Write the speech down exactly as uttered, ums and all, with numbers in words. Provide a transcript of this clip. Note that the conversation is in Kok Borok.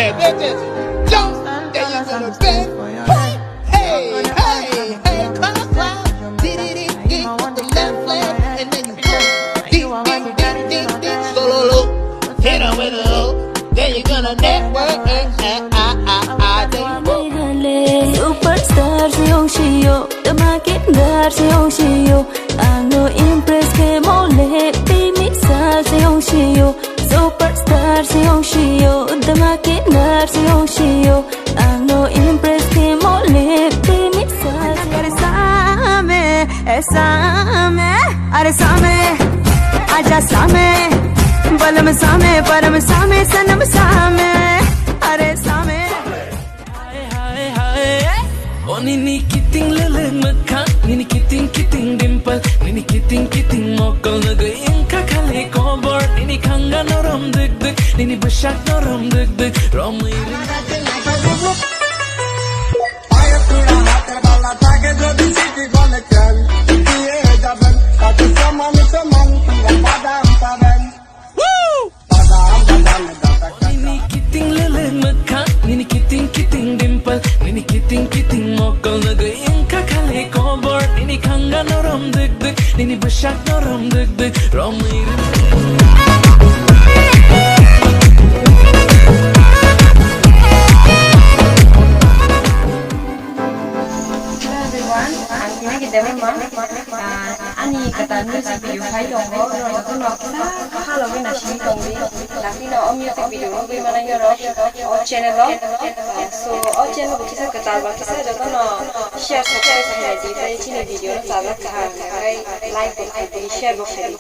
Bitches, jump, then you gonna bend. Hey, hey, hey, color cloud. Did it again with the left leg, and then you go ding, ding, ding, ding, ding, solo low. Hit 'em with a low, then you gonna network. Eh, eh, ah, ah, ah, then you go. Superstar se yong shi yo, the market dar se yong shi yo. Ang no impress ke mo le, be mi sa se yong shi yo. Superstar se yong shi yo, the market dar se yong shi yo. Ang no impress ke mo le, be mi sa. Are same, eh, same, are same, aja same, balam same, param same, sanam same, are same. Hai, hai, hai. O nini kiting leleng mwkhang, nini kiting kiting dimple, nini kiting kiting mokol nugwi wngkha khali kobor, nini khanga norom dwk dwk, nini bwsak norom dwk dwk, romwi rwng. Nini kiting leleng mwkhang, nini kiting kiting dimple, nini kiting kiting mokol nugwi wngkha khali kobor, nini khanga norom dwk dwk, nini bwsak norom dwk dwk, romwi rwng. Hello everyone, I'm Pinaki Debbarma. Ah, ani kwtal music video phai tongo, norok jotono kisa halogwi naisingwi tongdi. Dakti no o music video nugwi manai norok o channel o. Ah, so o channel bo kisa kwtal ba kisa jotono share, subscribe khaidi, tei chini video no chajak kaham, tei like bo khaidi, share bo khaidi.